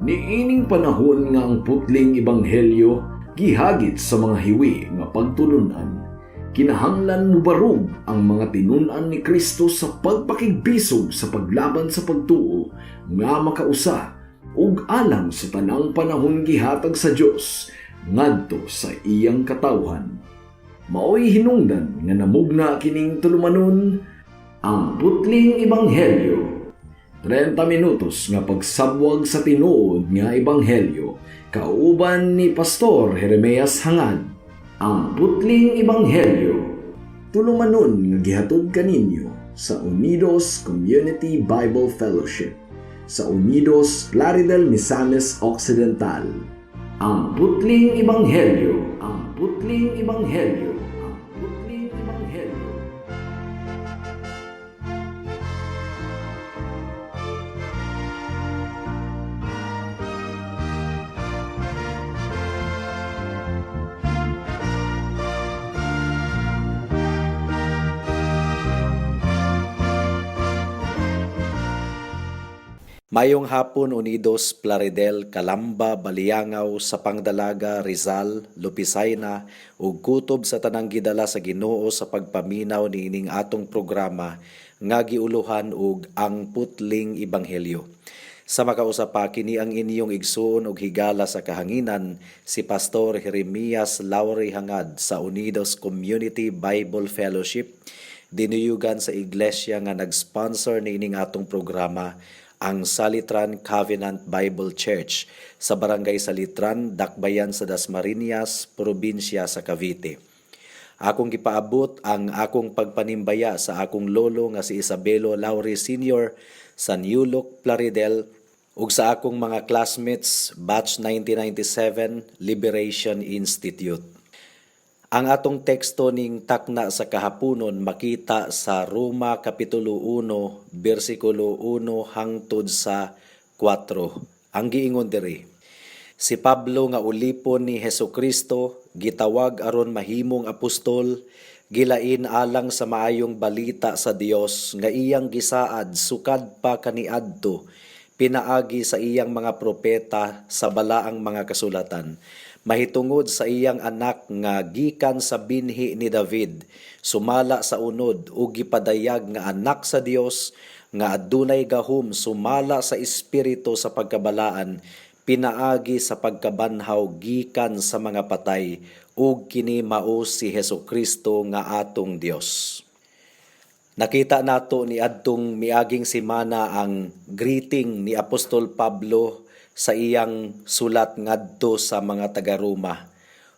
Niining panahon nga ang putling ebanghelyo gihagit sa mga hiwi nga pagtulunan, kinahanglan mubarog ang mga tinun-an ni Kristo sa pagpakigbisog sa paglaban sa pagtuo nga makausa ug alang sa tanang panahon gihatag sa Dios ngadto sa iyang katawhan. Maoy hinungdan nga namugna kining tulumanon, Ang Putling Ebanghelyo. 30 minutos nga pagsabwag sa tinuod nga ebanghelyo kauban ni Pastor Jeremias Hangad. Ang Putling Ebanghelyo. Tulumanon nga gihatod kaninyo sa Unidos Community Bible Fellowship sa Unidos, Plaridel, Misamis Occidental. Ang Putling Ebanghelyo. Ang Putling Ebanghelyo. Ang Putling Ebanghelyo. Mayong hapon, Unidos, Plaridel, Calamba, Baliangao, Sapang Dalaga, Rizal, Lopisayna ug kutob sa tanang gidala sa Ginoo sa pagpaminaw niining atong programa nga giuluhan og Ang Putling Ebanghelyo. Sa makausa pa, kini ang inyong igsuon og higala sa kahanginan, si Pastor Jeremias Lauri Hangad sa Unidos Community Bible Fellowship, dinuyugan sa iglesia nga nag-sponsor niining atong programa, ang Salitran Covenant Bible Church sa Barangay Salitran, Dakbayan sa Dasmariñas, probinsya sa Cavite. Akong gipaabot ang akong pagpanimbaya sa akong lolo nga si Isabelo Lauri Sr. sa New Look, Plaridel ug sa akong mga classmates batch 1997 Liberation Institute. Ang atong teksto ning takna sa kahaponon makita sa Roma Kapitulo 1 bersikulo 1 hangtod sa 4. Ang giingon diri: Si Pablo nga ulipon ni Hesukristo, gitawag aron mahimong apostol, gilain alang sa maayong balita sa Dios nga iyang gisaad sukad pa kaniadto pinaagi sa iyang mga propeta sa balaang mga kasulatan, mahitungod sa iyang anak nga gikan sa binhi ni David sumala sa unod ug gipadayag nga anak sa Dios nga adunay gahom sumala sa espiritu sa pagkabalaan pinaagi sa pagkabanhaw gikan sa mga patay, ug kini mao si Hesukristo nga atong Dios. Nakita nato ni adtong miaging semana ang greeting ni Apostol Pablo sa iyang sulat ngadto sa mga taga-Roma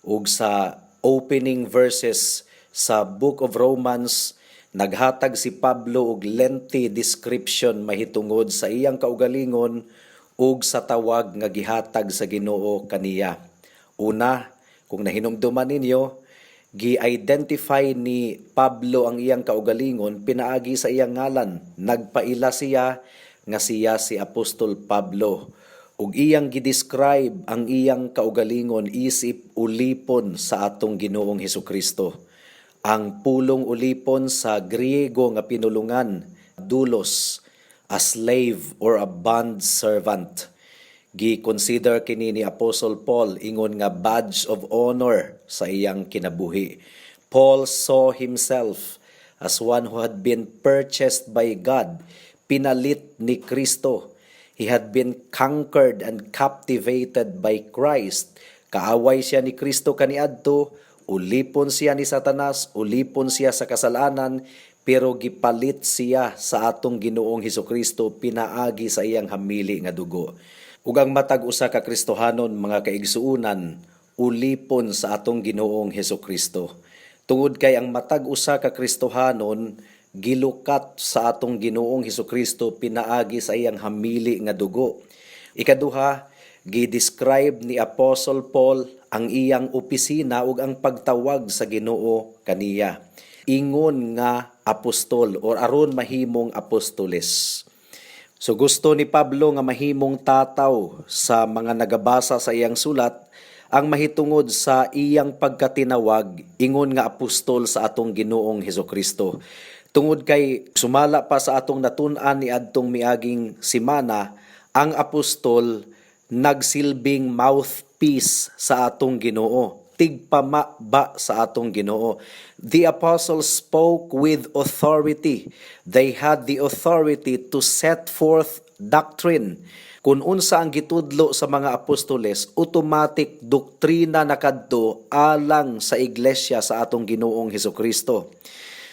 ug sa opening verses sa Book of Romans, naghatag si Pablo og lengthy description mahitungod sa iyang kaugalingon ug sa tawag nga gihatag sa Ginoo kaniya. Una, kung nahinumduman ninyo, gi-identify ni Pablo ang iyang kaugalingon pinaagi sa iyang ngalan. Nagpaila siya nga siya si Apostol Pablo ug iyang gi-describe ang iyang kaugalingon isip ulipon sa atong Ginoong Hesukristo. Ang pulong ulipon sa Griego nga pinulungan, doulos, a slave or a bond servant. Gi-consider kini ni Apostle Paul ingon nga badge of honor sa iyang kinabuhi. Paul saw himself as one who had been purchased by God, pinalit ni Kristo. He had been conquered and captivated by Christ. Kaaway siya ni Kristo kaniadto, ulipon siya ni Satanas, ulipon siya sa kasalanan, pero gipalit siya sa atong Ginoong Hesukristo pinaagi sa iyang hamili nga dugo. Ug ang matag usa ka Kristohanon, mga kaigsuonan, ulipon sa atong Ginoong Hesukristo. Tungod kay ang matag usa ka Kristohanon gilukat sa atong Ginoong Hesukristo pinaagi sa iyang hamili nga dugo. Ikaduha, gi-describe ni Apostle Paul ang iyang opisina ug ang pagtawag sa Ginoo kaniya ingon nga apostol or aron mahimong apostoles. So gusto ni Pablo nga mahimong tataw sa mga nagabasa sa iyang sulat ang mahitungod sa iyang pagkatinawag ingon nga apostol sa atong Ginoong Hesukristo. Tungod kay sumala pa sa atong natun-an ni adtong miaging simana, ang apostol nagsilbing mouthpiece sa atong Ginoo, tigpama ba sa atong Ginoo. The apostles spoke with authority. They had the authority to set forth doctrine. Kung unsa ang gitudlo sa mga apostoles, automatic doktrina na kadto alang sa iglesia sa atong Ginoong Hesukristo.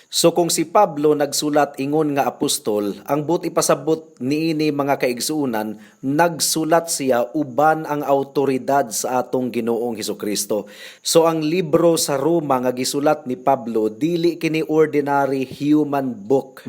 So kung si Pablo nagsulat ingon nga apostol, ang buot ipasabot niini, mga kaigsuonan, nagsulat siya uban ang autoridad sa atong Ginoong Hesukristo. So ang libro sa Roma nga gisulat ni Pablo, dili kini ordinary human book.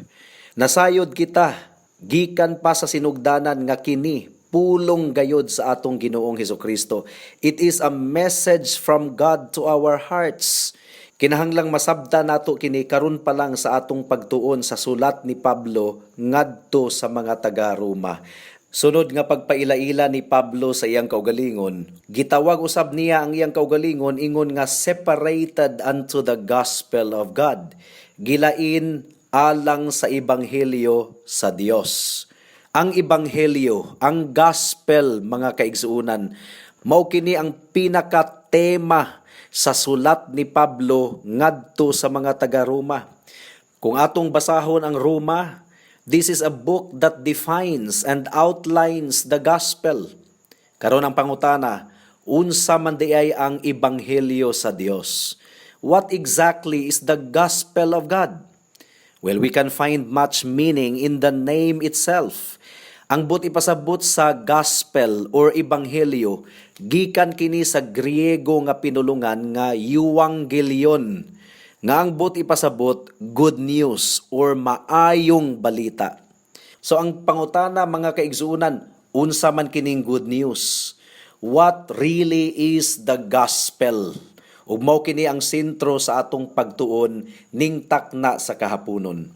Nasayod kita gikan pa sa sinugdanan nga kini pulong gayod sa atong Ginoong Hesukristo. It is a message from God to our hearts. Kinahanglang masabta nato kini karon pa lang sa atong pagtuon sa sulat ni Pablo ngadto sa mga taga-Roma. Sunod nga pagpaila-ila ni Pablo sa iyang kaugalingon, gitawag usab niya ang iyang kaugalingon ingon nga separated unto the gospel of God. Gilain alang sa ebanghelyo sa Dios. Ang ebanghelyo, ang gospel, mga kaigsuonan, mao kini ang pinaka-tema sa sulat ni Pablo ngadto sa mga taga-Roma. Kung atong basahon ang Roma, this is a book that defines and outlines the gospel. Karon, ang pangutana, unsa man diay ang ebanghelyo sa Dios? What exactly is the gospel of God? Well, we can find much meaning in the name itself. Ang buot ipasabot sa gospel or ebanghelyo, gikan kini sa Griego nga pinulungan nga euangelion, nga ang buot ipasabot, good news or maayong balita. So ang pangutana, mga kaigsuonan, unsa man kining good news? What really is the gospel? Ug mao kini ang sentro sa atong pagtuon ning takna sa kahaponon.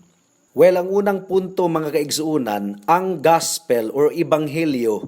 Well, ang unang punto, mga kaigsuonan, ang gospel or ebanghelyo,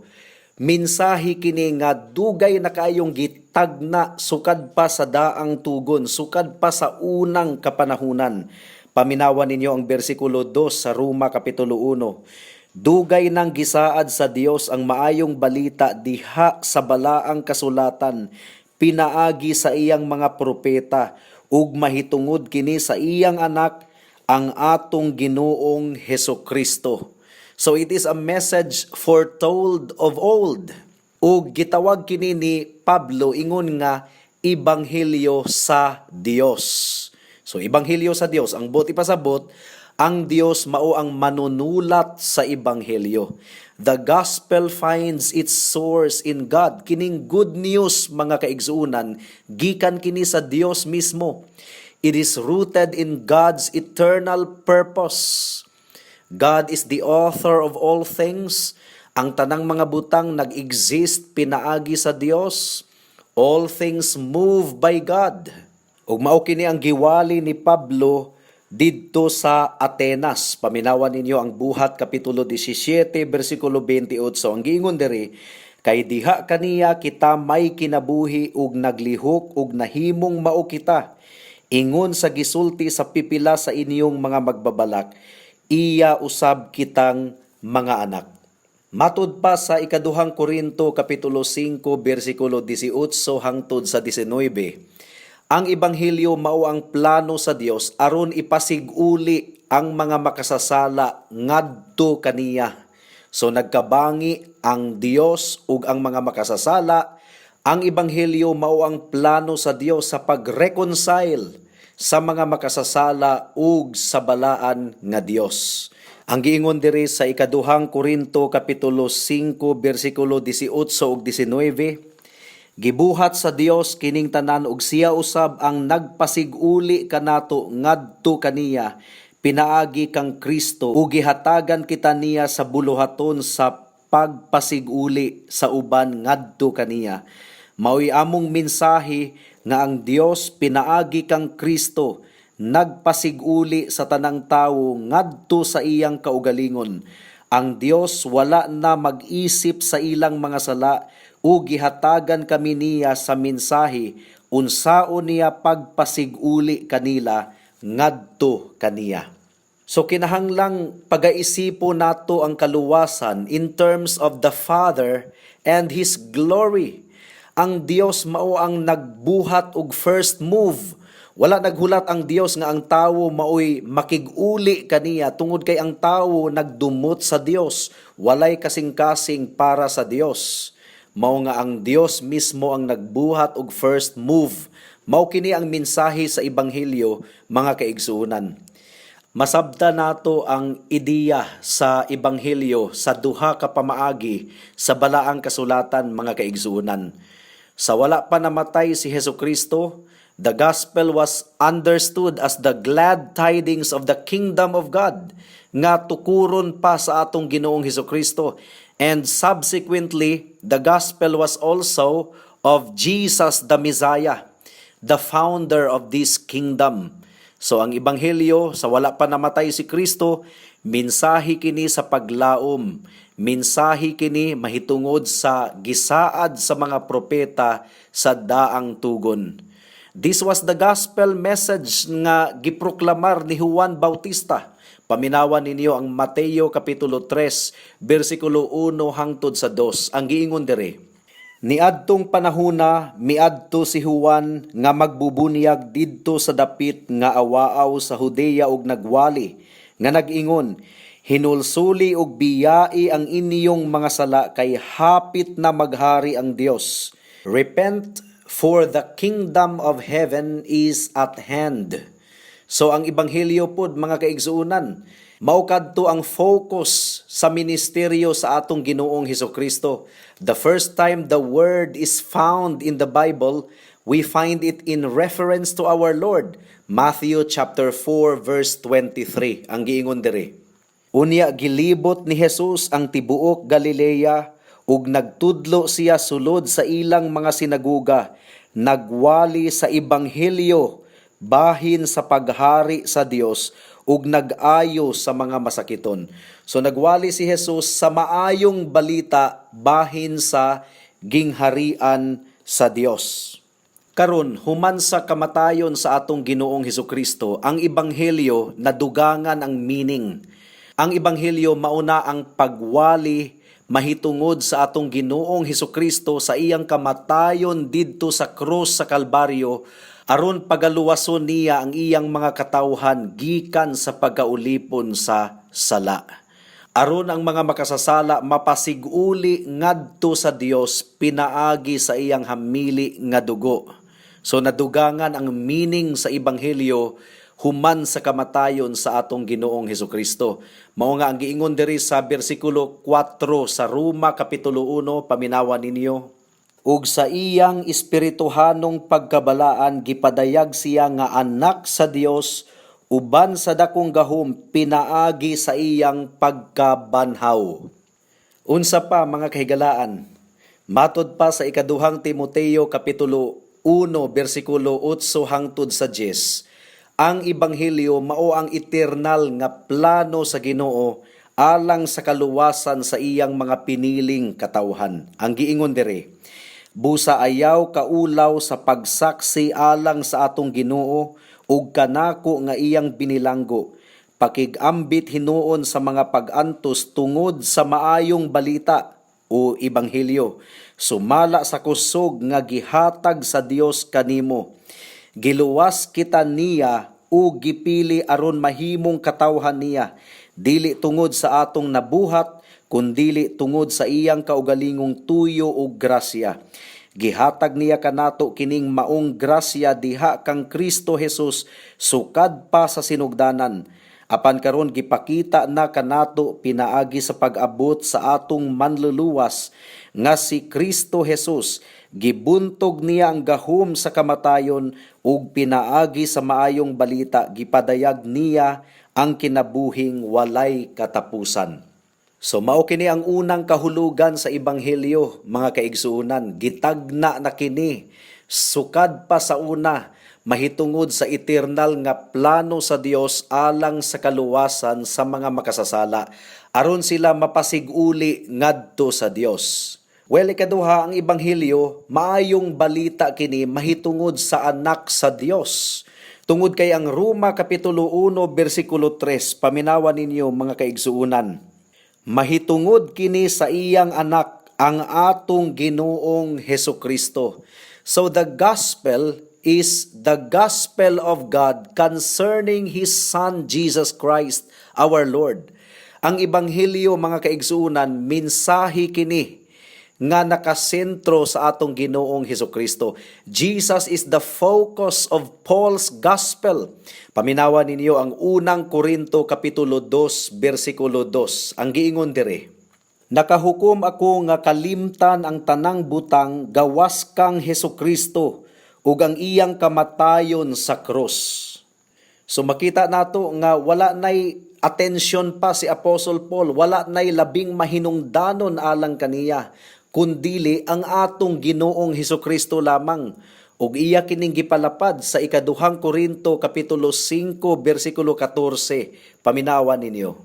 mensahe kini nga dugay na kaayong gitagna sukad pa sa daang tugon, sukad pa sa unang kapanahunan. Paminawan ninyo ang bersikulo 2 sa Roma Kapitulo 1. Dugay nang gisaad sa Dios ang maayong balita diha sa balaang kasulatan pinaagi sa iyang mga propeta, ug mahitungod kini sa iyang Anak, ang atong Ginoong Heso Kristo. So it is a message foretold of old. Ug gitawag kini ni Pablo ingon nga ebanghelyo sa Dios. So ebanghelyo sa Dios, ang buot ipasabot, ang Dios mao ang manunulat sa ebanghelyo. The gospel finds its source in God. Kining good news, mga kaigsuonan, gikan kini sa Dios mismo. It is rooted in God's eternal purpose. God is the author of all things. Ang tanang mga butang nag-exist pinaagi sa Dios. All things move by God. Ug mao kini ang giwali ni Pablo didto sa Atenas. Paminawan ninyo ang Buhat kapitulo 17 bersikulo 28. Ang giingon diri, "Kay diha kaniya kita may kinabuhi ug naglihok ug nahimong mao kita. Ingon sa gisulti sa pipila sa inyong mga magbabalak, iya usab kitang mga anak." Matud pa sa Ikaduhang Korinto kapitulo 5 bersikulo 18 hangtod sa 19, ang ebanghelyo mao ang plano sa Dios aron ipasiguli ang mga makasasala ngadto kaniya. So nagkabangi ang Dios ug ang mga makasasala. Ang ebanghelyo mao ang plano sa Dios sa pag-reconcile sa mga makasasala ug sa balaan nga Dios. Ang giingon diri sa Ikaduhang Korinto kapitulo 5 bersikulo 18 ug 19, "Gibuhat sa Dios kining tanan ug siya usab ang nagpasiguli kanato ngadto kaniya pinaagi kang Kristo ug gihatagan kita niya sa buluhaton sa pagpasiguli sa uban ngadto kaniya. Mao'y among mensahe nga ang Dios pinaagi kang Kristo nagpasiguli sa tanang tawo ngadto sa iyang kaugalingon. Ang Dios wala na mag-isip sa ilang mga sala ug gihatagan kami niya sa mensahe unsaon niya pagpasiguli kanila ngadto kaniya." So kinahanglang pagaisipo nato ang kaluwasan in terms of the Father and His glory. Ang Dios mao ang nagbuhat og first move. Wala naghulat ang Dios nga ang tawo maoy makig-uli kaniya tungod kay ang tawo nagdumot sa Dios, walay kasing-kasing para sa Dios. Mao nga ang Dios mismo ang nagbuhat og first move. Mao kini ang mensahe sa ebanghelyo, mga kaigsuonan. Masabta nato ang ideya sa ebanghelyo sa duha ka pamaagi sa balaang kasulatan, mga kaigsuonan. Sa wala pa namatay si Hesukristo, the gospel was understood as the glad tidings of the kingdom of God nga tukuron pa sa atong Ginoong Hesukristo, and subsequently the gospel was also of Jesus the Messiah, the founder of this kingdom. So ang ebanghelyo sa wala pa namatay si Kristo, mensahe kini sa paglaom. Mensahe kini mahitungod sa gisaad sa mga propeta sa daang tugon. This was the gospel message nga giproklamar ni Juan Bautista. Paminawan ninyo ang Mateo kapitulo 3 bersikulo 1 hangtod sa 2. Ang giingon diri: "Niadtong panahona, miadto si Juan nga magbubunyag didto sa dapit nga awaaw sa Judea ug nagwali nga nag-ingon, 'Hinulsuli ug biyai ang inyong mga sala kay hapit na maghari ang Dios.' Repent, for the kingdom of heaven is at hand." So ang ebanghelyo pod, mga kaigsuonan, mao kadto ang focus sa ministeryo sa atong Ginoong Hesukristo. The first time the word is found in the Bible, we find it in reference to our Lord. Matthew chapter 4 verse 23. Ang giingon diri: "Unya gilibot ni Jesus ang tibuok Galilea ug nagtudlo siya sulod sa ilang mga sinaguga, nagwali sa ebanghelyo bahin sa paghari sa Dios ug nag-ayo sa mga masakiton." So nagwali si Jesus sa maayong balita bahin sa gingharian sa Dios. Karon, human sa kamatayon sa atong Ginoong Hesukristo, ang ebanghelyo nadugangan ang meaning. Ang ebanghelyo mauna ang pagwali mahitungod sa atong Ginoong Hesukristo sa iyang kamatayon didto sa krus sa Kalbaryo aron pagaluwason niya ang iyang mga katawhan gikan sa pagkaulipon sa sala. Aron ang mga makasasala mapasiguli ngadto sa Dios pinaagi sa iyang hamili nga dugo. So nadugangan ang meaning sa ebanghelyo human sa kamatayon sa atong Ginoong Hesukristo. Mao nga ang giingon diri sa bersikulo 4 sa Roma kapitulo 1, paminawan ninyo: "Ug sa iyang espirituhanong pagkabalaan gipadayag siya nga anak sa Dios uban sa dakong gahom pinaagi sa iyang pagkabanhaw." Unsa pa, mga kahigalaan, matod pa sa ikaduhang Timoteo kapitulo 1 bersikulo 8 hangtod sa 10, ang ebanghelyo mao ang eternal nga plano sa Ginoo alang sa kaluwasan sa iyang mga piniling katawhan. Ang giingon diri: "Busa ayaw kaulaw sa pagsaksi alang sa atong Ginoo ug kanako nga iyang binilanggo. Pakig-ambit hinuon sa mga pag-antos tungod sa maayong balita o ebanghelyo, sumala sa kusog nga gihatag sa Dios kanimo. Giluwas kita niya ug gipili aron mahimong katawhan niya, dili tungod sa atong nabuhat kundili tungod sa iyang kaugalingong tuyo ug grasya. Gihatag niya kanato kining maong grasya diha kang Kristo Jesus sukad pa sa sinugdanan. Apan karon gipakita na kanato pinaagi sa pag-abot sa atong manluluwas nga si Kristo Jesus. Gibuntog niya ang gahom sa kamatayon ug pinaagi sa maayong balita gipadayag niya ang kinabuhing walay katapusan." So mao kini ang unang kahulugan sa ebanghelyo, mga kaigsuonan. Gitagna na kini sukad pa sa una mahitungod sa eternal nga plano sa Dios alang sa kaluwasan sa mga makasasala aron sila mapasiguli ngadto sa Dios. Well, ikaduha, ang ebanghelyo maayong balita kini mahitungod sa anak sa Dios. Tungod kay ang Roma Kapitulo 1 bersikulo 3, paminawa ninyo, mga kaigsuonan. Mahitungod kini sa iyang anak, ang atong Ginoong Heso Kristo. So the gospel is the gospel of God concerning His Son Jesus Christ our Lord. Ang ebanghelyo, mga kaigsuonan, mensahe kini nga nakasentro sa atong Ginoong Heso Kristo. Jesus is the focus of Paul's gospel. Paminawa ninyo ang Unang Korinto Kapitulo 2 bersikulo 2. Ang giingon dire: "Nakahukom ako nga kalimtan ang tanang butang gawas kang Heso Kristo ug ang iyang kamatayon sa krus." So makita nato nga wala nay atensyon pa si Apostle Paul, wala nay labing mahinungdanon alang kaniya kundili ang atong Ginoong Hesus Kristo lamang. Ug iya kining gipalapad sa Ikaduhang Korinto Kapitulo 5 bersikulo 14. Paminawa ninyo.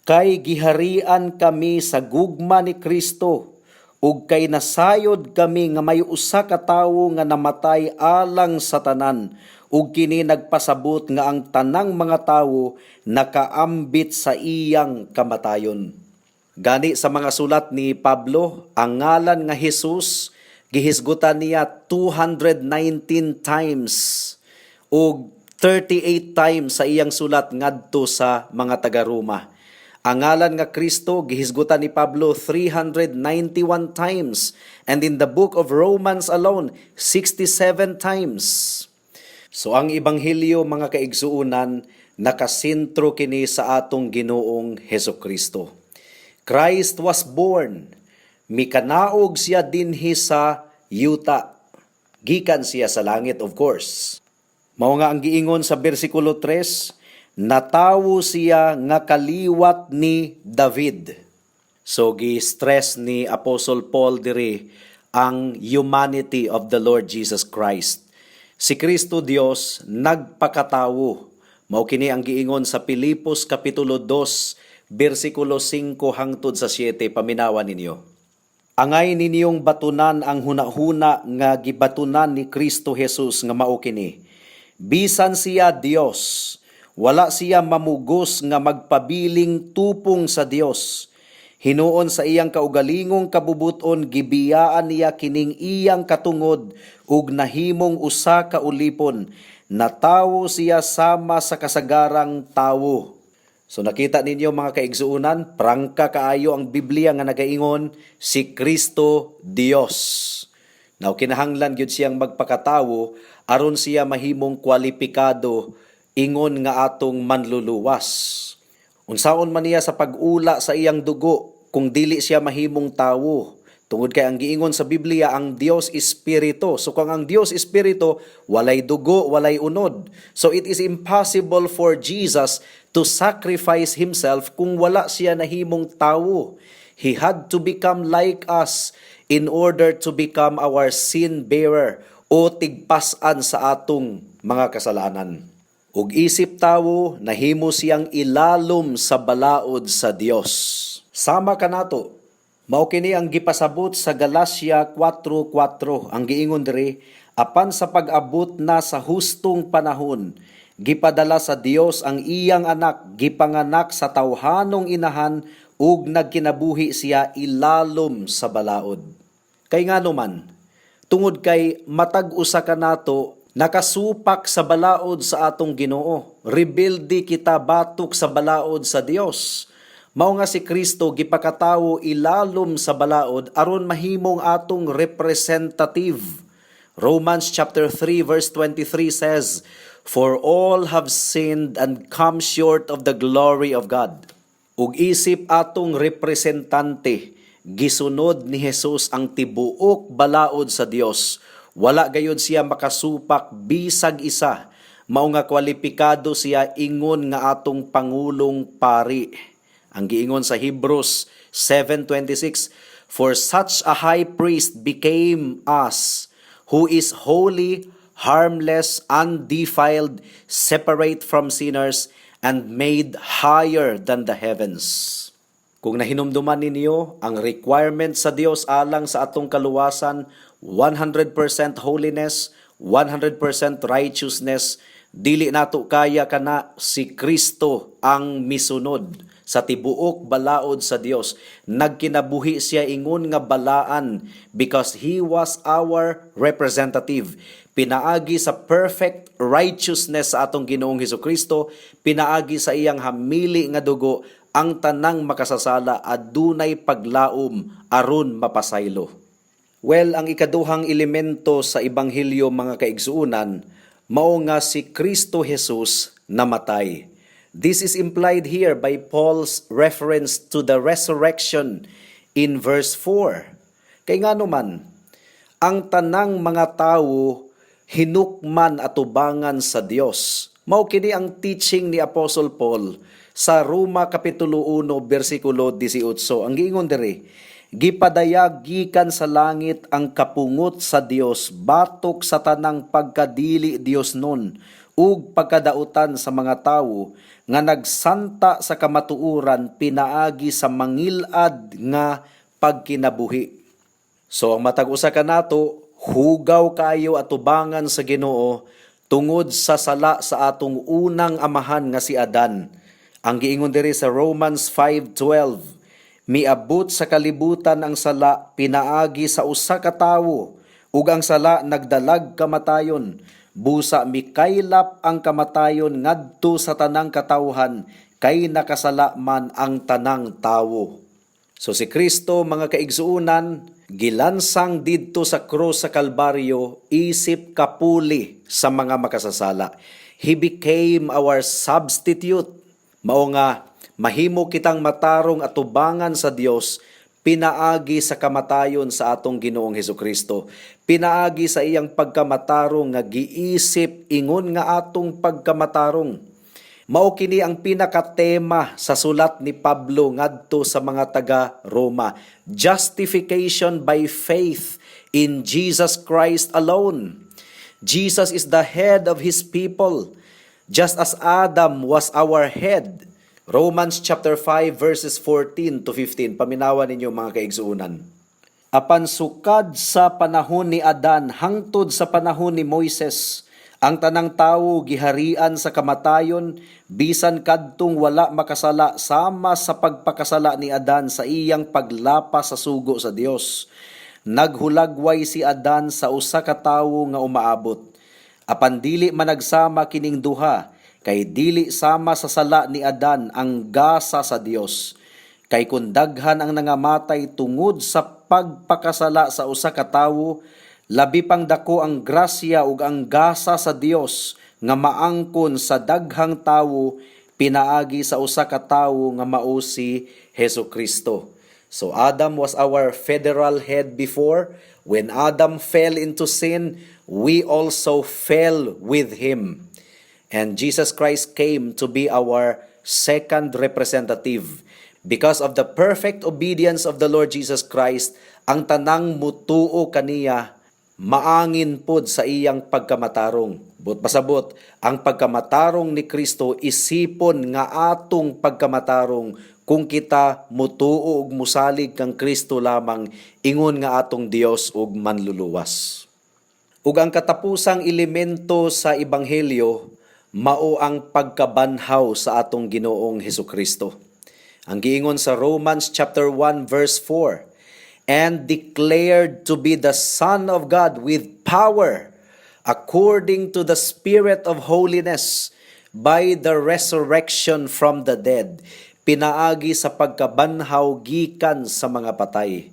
"Kay giharian kami sa gugma ni Kristo ug kay nasayod kami nga may usa ka tawo nga namatay alang sa tanan, ug kini nagpasabot nga ang tanang mga tawo nakaambit sa iyang kamatayon." Gani sa mga sulat ni Pablo, ang ngalan nga Jesus gihisgutan niya 219 times ug 38 times sa iyang sulat ngadto sa mga taga-Roma. Ang ngalan nga Kristo gihisgutan ni Pablo 391 times and in the book of Romans alone, 67 times. So ang ebanghelyo, mga kaigsuonan, nakasentro kini sa atong Ginoong Heso Kristo. Christ was born. Mikanaog siya dinhi sa yuta. Gikan siya sa langit, of course. Mao nga ang giingon sa bersikulo 3, natawo siya nga kaliwat ni David. So gi-stress ni Apostle Paul diri ang humanity of the Lord Jesus Christ. Si Kristo Dios nagpakatawo. Mao kini ang giingon sa Pilipos Kapitulo 2 bersikulo 5 hangtod sa 7. Paminawa ninyo. "Angay ninyong batunan ang hunahuna nga gibatunan ni Kristo Jesus nga mao kini. Bisan siya Dios, wala siya mamugos nga magpabiling tupong sa Dios. Hinuon sa iyang kaugalingong kabubuton, gibiyaan niya kining iyang katungod ug nahimong usa ka ulipon. Natawo siya sama sa kasagarang tawo." So nakita ninyo, mga kaigsuonan, prangka kaayo ang Biblia nga nagaingon si Kristo Dios. Now kinahanglan gyud siyang magpakatawo aron siya mahimong kwalipikado ingon nga atong manluluwas. Unsaon man niya sa pag-ula sa iyang dugo kung dili siya mahimong tawo? Tungod kay ang giingon sa Biblia, ang Dios espiritu. So kung ang Dios espiritu, walay dugo, walay unod. So it is impossible for Jesus to sacrifice himself kung wala siya nahimong tawo. He had to become like us in order to become our sin bearer o tigpas-an sa atong mga kasalanan. Ug isip tawo, nahimo siyang ilalom sa balaod sa Dios. Sama kanato, mao kini ang gipasabot sa Galacia 4:4. Ang giingon diri, "Apan sa pag-abot na sa hustong panahon, gipadala sa Dios ang iyang anak, gipanganak sa tawhanong inahan, ug nagkinabuhi siya ilalom sa balaod." Kay ngano man? Tungod kay matag usa kanato nakasupak sa balaod sa atong Ginoo. Rebelde kita batok sa balaod sa Dios. Mao nga si Kristo gipakatawo ilalom sa balaod aron mahimong atong representative. Romans chapter 3 verse 23 says, "For all have sinned and come short of the glory of God." Ug isip atong representante, gisunod ni Jesus ang tibuok balaod sa Dios. Wala gayud siya makasupak bisag isa. Mao nga kwalipikado siya ingon nga atong pangulong pari. Ang giingon sa Hebrews 7:26, "For such a high priest became us, who is holy, harmless, undefiled, separate from sinners, and made higher than the heavens." Kung nahinumduman ninyo, ang requirement sa Dios alang sa atong kaluwasan, 100% holiness, 100% righteousness, Dili nato kaya kana, si Kristo ang misunod sa tibuok balaod sa Dios. Nagkinabuhi siya ingon nga balaan because he was our representative. Pinaagi sa perfect righteousness sa atong Ginoong Hesus Kristo, pinaagi sa iyang hamili nga dugo, ang tanang makasasala adunay paglaom aron mapasaylo. Well, ang ikaduhang elemento sa ebanghelyo, mga kaigsuonan, mao nga si Kristo Jesus namatay. This is implied here by Paul's reference to the resurrection in verse 4. Kay ngano man, ang tanang mga tawo hinukman atubangan sa Dios. Mao kini ang teaching ni Apostle Paul sa Roma kapitulo 1 bersikulo 18. Ang giingon diri, gipadayag gikan sa langit ang kapungot sa Dios batok sa tanang pagkadili Diosnon ug pagkadautan sa mga tawo nga nagsanta sa kamatuoran pinaagi sa mangilad nga pagkinabuhi. So ang matag usa kanato, hugaw kaayo atubangan sa Ginoo tungod sa sala sa atong unang amahan nga si Adan. Ang giingon diri sa Romans 5:12, miabot sa kalibutan ang sala pinaagi sa usa ka tawo ug ang sala nagdalag kamatayon. Busa mikaylap ang kamatayon ngadto sa tanang katawhan kay nakasala man ang tanang tawo. So si Kristo, mga kaigsuonan, gilansang didto sa krus sa Kalbaryo isip kapuli sa mga makasasala. He became our substitute. Mao nga mahimo kitang matarong atubangan sa Dios pinaagi sa kamatayon sa atong Ginoong Hesus Kristo. Pinaagi sa iyang pagkamatarong nga giisip ingon nga atong pagkamatarong. Mao kini ang pinakatema sa sulat ni Pablo ngadto sa mga taga Roma. Justification by faith in Jesus Christ alone. Jesus is the head of his people, just as Adam was our head. Romans chapter 5 verses 14 to 15. Paminawan ninyo, mga kaigsuonan. Apan sukad sa panahon ni Adan hangtod sa panahon ni Moises, ang tanang tawo giharian sa kamatayon bisan kadtong wala makasala sama sa pagpakasala ni Adan sa iyang paglapas sa sugo sa Dios. Naghulagway si Adan sa usa ka tawo nga umaabot. Apan dili managsama kining duha, kay dili sama sa sala ni Adan ang gasa sa Dios. Kay kun daghan ang nangamatay tungod sa pagpakasala sa usa ka tawo, labi pang dako ang grasya ug ang gasa sa Dios nga maangkon sa daghang tawo pinaagi sa usa ka tawo nga mao si Hesus Kristo. So Adam was our federal head before. When Adam fell into sin, we also fell with him. And Jesus Christ came to be our second representative. Because of the perfect obedience of the Lord Jesus Christ, ang tanang mutuo kaniya maangin pod sa iyang pagkamatarong. Buot pasabot, ang pagkamatarong ni Kristo isipon nga atong pagkamatarong kung kita mutuo ug musalig kang Kristo lamang ingon nga atong Dios ug manluluwas. Ug ang katapusang elemento sa ebanghelyo mao ang pagkabanhaw sa atong Ginoong Hesus Kristo. Ang giingon sa Romans chapter 1 verse 4, and declared to be the Son of God with power according to the Spirit of holiness by the resurrection from the dead, pinaagi sa pagkabanhaw gikan sa mga patay.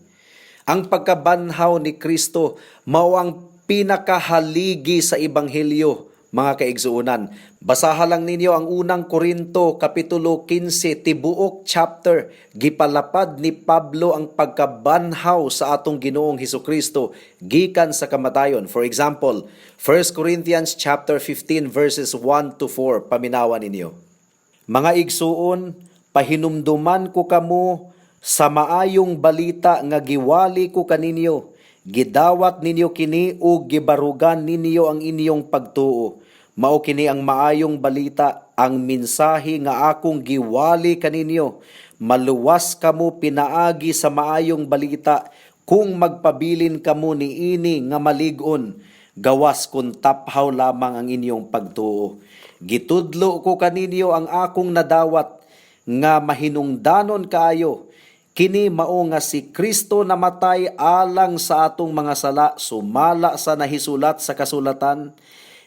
Ang pagkabanhaw ni Kristo mao ang pinakahaligi sa ebanghelyo, mga kaigsuonan. Basaha lang ninyo ang Unang Korinto kapitulo 15, tibuok chapter, gipalapad ni Pablo ang pagkabanhaw sa atong Ginoong Hesus Kristo gikan sa kamatayon. For example, 1 Corinthians chapter 15 verses 1 to 4, paminawan ninyo. Mga igsuon, pahinumduman ko kamo sa maayong balita nga giwali ko kaninyo. Gidawat ninyo kini ug gibarugan ninyo ang inyong pagtuo. Mao kini ang maayong balita, ang mensahe nga akong giwali kaninyo. Maluwas kamo pinaagi sa maayong balita kung magpabilin kamo niini nga malig-on. Gawas kun taphaw lamang ang inyong pagtuo. Gitudlo ko kaninyo ang akong nadawat nga mahinungdanon kaayo. Kini mao nga si Kristo namatay alang sa atong mga sala sumala sa nahisulat sa kasulatan.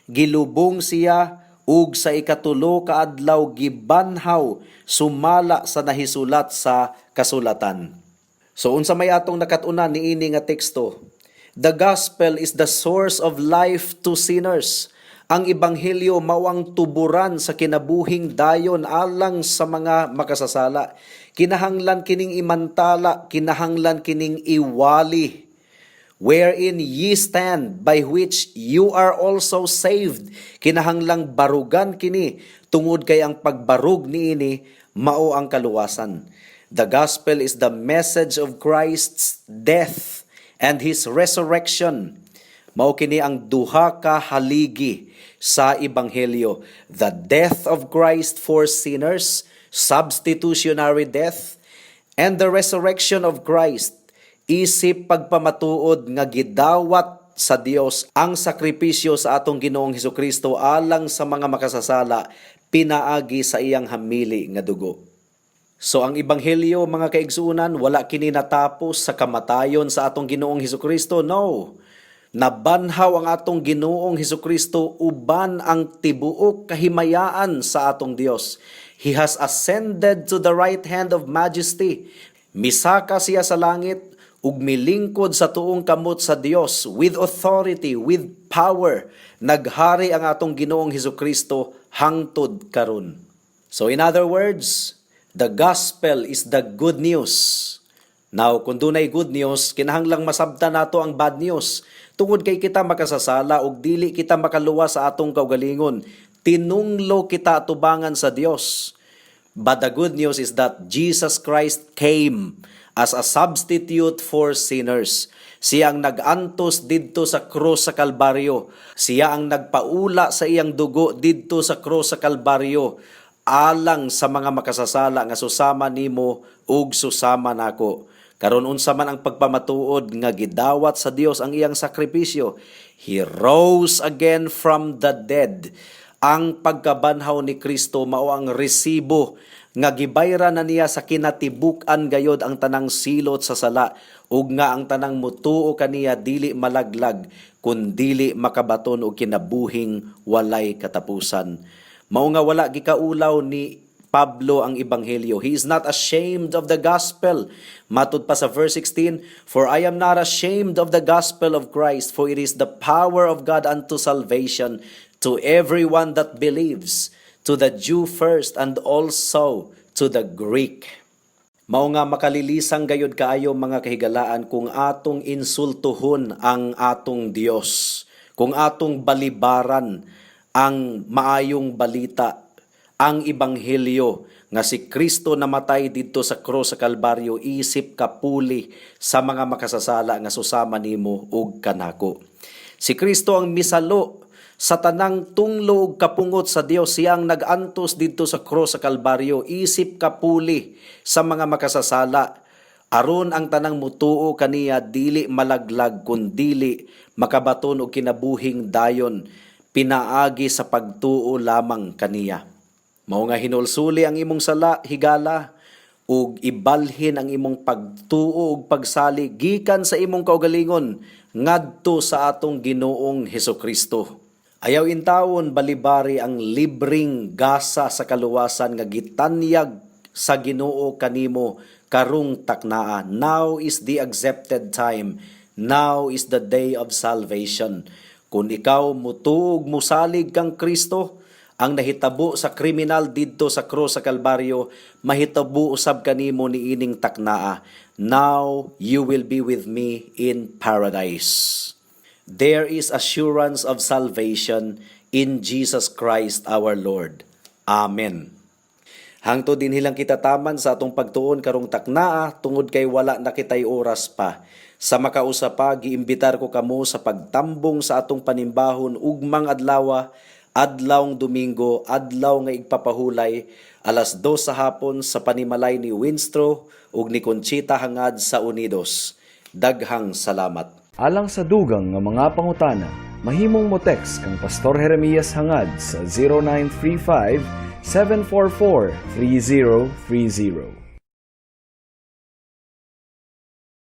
Gilubong siya ug sa ikatulo ka adlaw gibanhaw sumala sa nahisulat sa kasulatan. So unsa may atong nakat-unan niini nga teksto? The gospel is the source of life to sinners. Ang ebanghelyo mao ang tuburan sa kinabuhing dayon alang sa mga makasasala. Kinahanglan kining imantala, kinahanglan kining iwali, wherein ye stand, by which you are also saved. Kinahanglang barugan kini tungod kay ang pagbarug niini mao ang kaluwasan. The gospel is the message of Christ's death and his resurrection. Mao kini ang duha ka haligi sa ebanghelyo: the death of Christ for sinners, substitutionary death, and the resurrection of Christ isip pagpamatuod nga gidawat sa Dios ang sakripisyo sa atong Ginoong Hesukristo alang sa mga makasasala pinaagi sa iyang hamili nga dugo. So ang ebanghelyo, mga kaigsuonan, wala kini natapos sa kamatayon sa atong Ginoong Hesukristo. No. Nabanhaw ang atong Ginoong Hesukristo uban ang tibuok kahimayaan sa atong Dios. He has ascended to the right hand of majesty. Misaka siya sa langit ug milingkod sa tuong kamot sa Dios with authority, with power. Naghari ang atong Ginoong Hesukristo hangtod karon. So in other words, the gospel is the good news. Now, kung dunay good news, kinahanglang masabtan nato ang bad news. Tungod kay kita makasasala ug dili kita makaluwas sa atong kaugalingon, tinunglo kita atubangan sa Dios. But the good news is that Jesus Christ came as a substitute for sinners. Siya ang nag-antos didto sa krus sa Kalbaryo. Siya ang nagpaula sa iyang dugo didto sa krus sa Kalbaryo alang sa mga makasasala nga susama nimo ug susama nako. Karon, unsa man ang pagpamatuod nga gidawat sa Dios ang iyang sakripisyo? He rose again from the dead. Ang pagkabanhaw ni Kristo mao ang resibo nga gibayran na niya sa kinatibuk-an gayod ang tanang silot sa sala ug nga ang tanang mutuo kaniya dili malaglag kun dili makabaton og kinabuhing walay katapusan. Mao nga wala gikaulaw ni Pablo ang ebanghelyo. He is not ashamed of the gospel. Matud pa sa verse 16, "For I am not ashamed of the gospel of Christ, for it is the power of God unto salvation to everyone that believes, to the Jew first and also to the Greek." Mao nga makalilisang gayod kaayo, mga kahigalaan, kung atong insultuhon ang atong Dios, kung atong balibaran ang maayong balita, ang ebanghelyo nga si Kristo namatay didto sa krus sa Kalbaryo isip kapuli sa mga makasasala nga susama nimo ug kanako. Si Kristo ang misalo sa tanang tunglo ug kapungot sa Dios. Siyang nag-antos didto sa krus sa Kalbaryo isip kapuli sa mga makasasala aron ang tanang mutuo kaniya dili malaglag kun dili makabaton og kinabuhing dayon pinaagi sa pagtuo lamang kaniya. Mao nga hinulsuli ang imong sala, higala, ug ibalhin ang imong pagtuo ug pagsalig gikan sa imong kaugalingon ngadto sa atong Ginoong Hesukristo. Ayaw intawon balibari ang libreng gasa sa kaluwasan nga gitanyag sa Ginoo kanimo karong taknaa. Now is the accepted time. Now is the day of salvation. Kung ikaw mutuo ug musalig kang Kristo, ang nahitabo sa kriminal didto sa krus sa Kalbaryo, mahitabo usab kanimo niining taknaa. Now you will be with me in paradise. There is assurance of salvation in Jesus Christ our Lord. Amen. Hangtod dinhi lang kita taman sa atong pagtuon karong taknaa tungod kay wala na kitay oras pa. Sa makausa pa, giimbitar ko kamo sa pagtambong sa atong panimbahon ugmang adlawa, adlawng Domingo, adlaw nga igpapahulay, 2:00 sa hapon sa panimalay ni Winstro ug ni Conchita Hangad sa Unidos. Daghang salamat. Alang sa dugang nga mga pangutana, Mahimong mo text kang Pastor Jeremias Hangad sa 0935 744 3030.